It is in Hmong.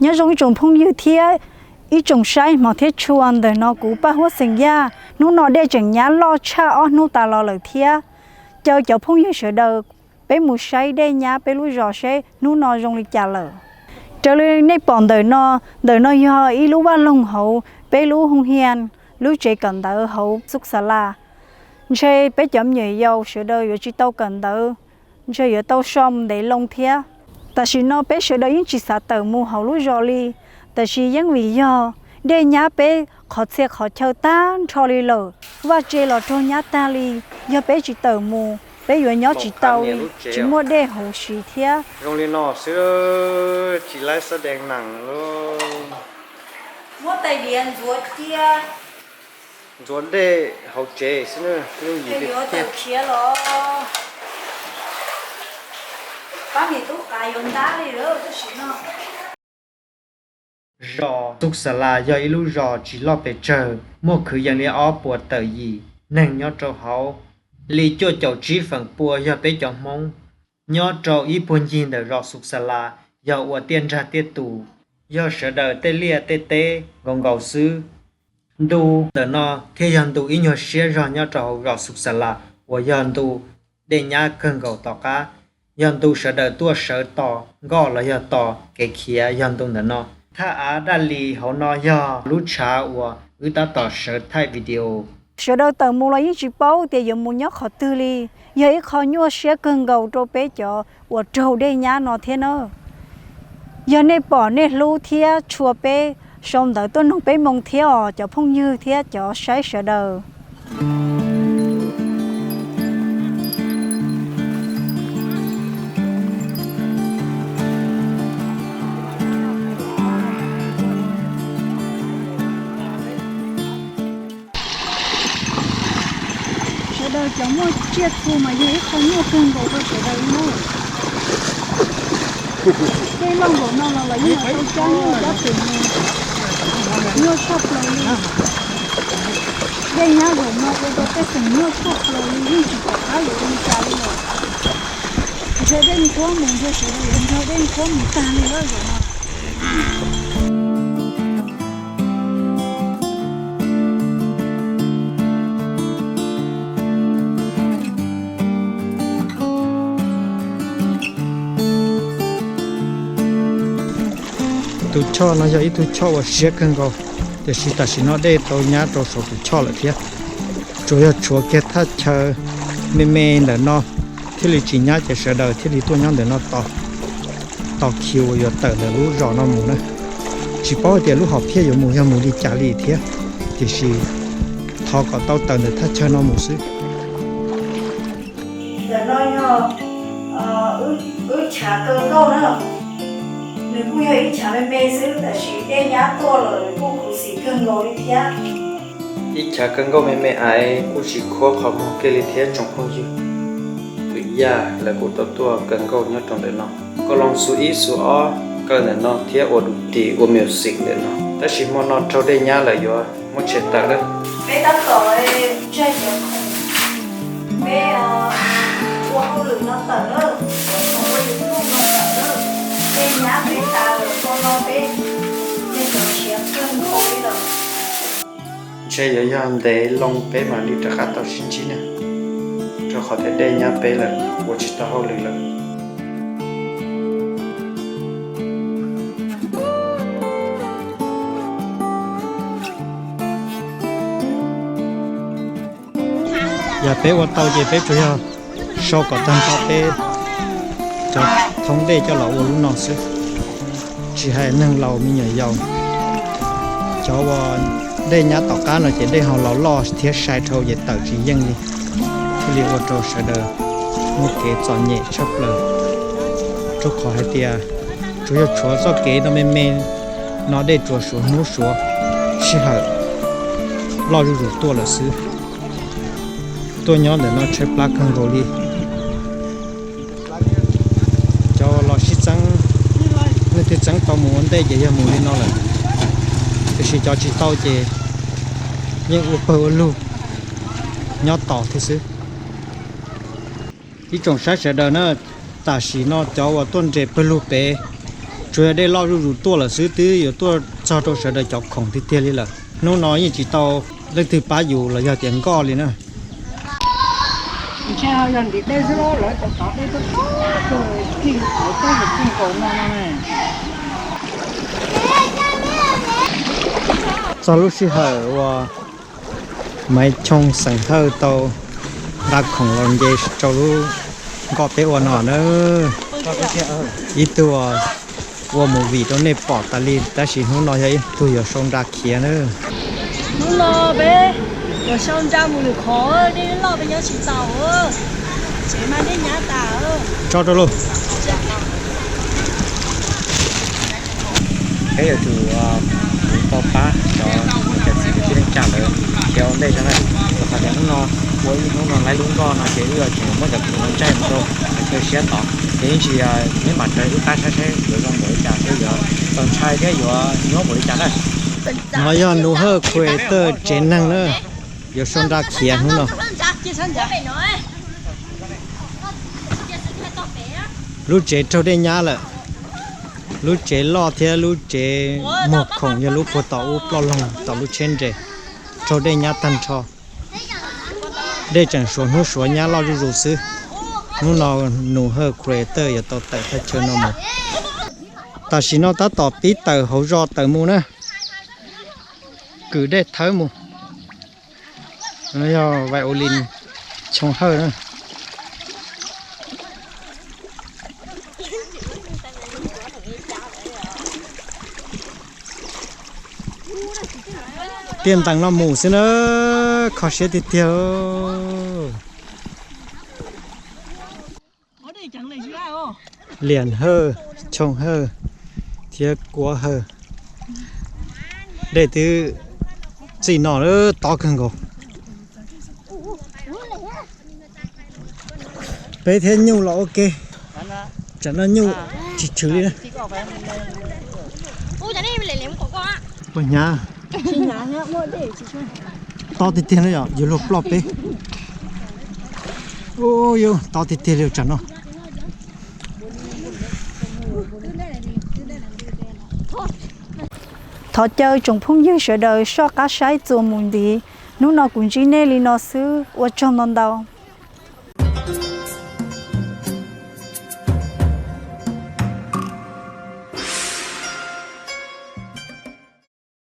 Nyob zoo ib tsoom phooj ywg thiab ib tsoom saib hmov thiab tshua, ntawm no kuv Paj Huab xeem Yaj. Hnub no dej tseem nyab loj tshaj ob hnub tas los lawm thiab. Caw cov phooj ywg sawv daws peb mus saib dej nyab peb lub zos seb hnub no zoo li cas lawm. Raws li nej pom ntawm no, ntawm no yog ib lub vaj loog hauv peb lub hoo hia, lub tsev kawm ntawv hauv Xub Xas Las. Ntshe peb cov me nyuam yaus sawv daws yuav tsis tau kawm ntawv, ntshe yuav tau so ntev loo thiab. Tam sim no peb sawv daws yeej tsis xav tawm mus hauv lub zos li, tab sis yeej vim yog dej nyab peb qhov txhia qhov chaw tag nrho li lawm, vaj tse los raug nyab tag li. Yog peb tsis tawm mus, peb yuav nyob tsis tau li, tsis muaj dej haus siv thiab. Zoo li no xwb, tsis laib xab dees nees lawm. Muab tais diav ntxuav cia. Ntxuav dej hauv tsev xwb na, yuav tawm khiav los, pab niam tub qav yuav ntab li lawm tam sim no. Zos Xub Xas Las yog ib lub zos tsis loj pes tsawg, muaj kwv yees li ob puas tawm yim neeg nyob rau hauv, li cuaj caum tsib feem pua yog peb cov Hmoob. Nyob rau ib puag ncig ntawm zos Xub Xas Las yog ua tiaj nrag tiaj tus, yog sawv daws tej liaj tej teb nkaus nkaus xwb. Ntu ntawm no thiaj yog ntu ib nyuag siab zog nyob rau hauv zos Xub Xas Las uas yog ntu dej nyab kawg nkaus tom qab, yog ntu sawv daws tuaj sawv tos nkoj los yog tos kev khiav yog ntu ntawm no. Thaj av daj lis hauv no yog lub tshav uas wb tab tom sawv thaij video. Sawv daws tawm mus los yeej tsis paub tias yuav mus nyob qhov twg li, yog ib qho nyuaj siab kawg nkaus rau peb cov uas raug dej nyab no thiab na. Yog nej pom nej hlub thiab tshua peb, sau ntawv tuaj noog peb moo thiab os cov phooj ywg thiab cov saib sawv daws. Sawv daws cov muaj tsiaj txhu mas yog ib qho nyuaj kawg nkaus rau sawv daws li na. Dej loj npaum no los los yeej yuav tau cab nyuj cab twm mus, nyuaj tshaj plaws li. Dej nyab zaum no ua rau tej xeem nyuaj tshaj plaws li, yeej tsis pom qab yuav ua li cas li lawm. Ntshe dej nqhuab mus, ntshe sawv daws yuav nrog dej nqhuab mus tag li lawm zaum no. Tus choj no yog ib tug choj uas siab kawg nkaus, tiam sis tam sim no dej tau nyab rau saum tus choj lawm thiab. Tsuas yog tshuav kiag thaj chaw me me ntawm no thiaj li tsis nyab ces sawv daws thiaj li tuaj nyob ntawm no tos, tos khiv uas yuav tawm ntawm lub zos no mus na. Tsis paub hais tias lub hom phiaj yuav mus yog mus li cas li thiab, tiam sis thov kom tau tawm ntawm thaj chaw no mus xwb. Ntawm no yog wb chav kaw nkauj na. Nws kuj yog ib chav me me xwb tab sis dej nyab tuaj lawm nws kuj khuv xim kawg nkaus li thiab. Ib chav kaw nkauj me me ais kuj tsis khuab qhov muag kiag li thiab tsoom phooj ywg. Tus Yaj lawv kuj tau tuaj kaw nkauj nyob rau ntawm no. Kaw loo xu ib xu ob kaw ntawm no thiab ua dum ris ua music ntawm no, tab sis hmo no raug dej nyab lawm yuav muab tshem tawm lawm. Peb tab tom ntsaig cov khoom, peb ua hauj lwm no tawm lawm, cov khoom ua YouTube no tawm lawm, dej nyab peb tas lawm, hmo no peb ntsaig cov khiav kawg nkaus li lawm. Ntshe yuav yog ntev loo peb mam li rov qab tau sib ntsib na, rau qhov tias dej nyab peb lawm ua tsis tau hauj lwm lawm. Yog peb ua tau ces peb tsuas yog sau kom tag nrho peb cov thoob dej coj los ua lub no xwb, tsis hais neeg laus me nyuam yaus. Cov uas dej nyab tom qab no ces dej ho los loj thiab sai dhau ces tawm tsis yeej li, thiaj li ua rau sawv daws muaj kev txom nyem tshaj plaws. Rau qhov hais tias tsuas yog tshuav txoj kev no me me no dej tsuas suav hnub suav sij hawm loj zuj zus tuaj lawm xwb. Tuaj nyob ntawm no tshaib plab kawg nkaus li. Cov los sib txeeb, leej twg txeeb tau mus ua ntej ces yog mus li no lawm, tiam sis cov tsis tau ces yeej ua pawg ua lug nyob tos thiab xwb. Ib tsoom saib sawv daws na, tam sim no cov uas tuaj nres pawg lug pem Tsuas yog dej loj zuj zus tuaj lawm xwb, twb yuav tuaj txog rau sawv daws cov khoom tiag tiag li lawm. Hnub no yeej tsis tau leej twg pab yus los yog tias nkoj li na. Txog lub sij hawm uas Maiv Choo xeem Hawj tau nqa khoom los nce rau lub nkoj peb ua no na. Ib tug ua movie rau nej pom tas li, tab sis hnub no yog ib tug yuav sau nra khiav na. Hnub no peb yuav sau nra mus lwm qhov, dej loj peb nyob tsis tau. Tsev mas dej nyab tas. Tso rau lauj. Peb yuav tsum kuv tau pab cov niam cov txiv kwv tij neej tsa lawv khiav ua ntej rau na. Rau qhov tias hnub no ua ib hnub no laib lub nkoj no ces wb yuav tsum muab cov khoom no ntsaig mus rau chaw siab tod, ces yeej tsis, neb mam raws wb qab saib saib yuav zoo npaum li cas thiab yuav txaus ntshai thiab yuav nyuaj npaum li cas na. No yog Nus Hawj Creator tsev neeg na, yuav sau nra khiav hnub no. Lub tsev raug dej nyab lawm. Lub tsev loj thiab lub tsev muag khoom yog lub puag tom ub ploj loog tom lub tsheb nres, raug dej nyab tag nrho. Dej tseem suav hnub suav nyab loj zuj zus xwb. Hnub no Nus Hawj Creator yuav tau tawm thaj chaw no mus. Tam sim no tab tom pib tawm hauv zos tawm mus na. Kwm dej thawb mus. No yog Vais Ua Lis Choo Hawj na. Tiaj ntees no mus xwb na, kho siab tiag tiag. Liam Hawj, Choo Hawj thiab Kuab Hawj. Dej twb txij no lawm, tob kawg nkaus. Peb thiab nyuj los ua ke, tsam no nyuj tsis tshwm li na. Puas hnyav? Tob tiag tiag na yom, yuav luag ploj peb. Ub, yuav tob tiag tiag li tsam no. Thov caw tsoom phooj ywg sawv daws soj qab saib txuas mus ntxiv. Hnub no kuv ntsib nej li no xwb, ua tsaug ntau ntau.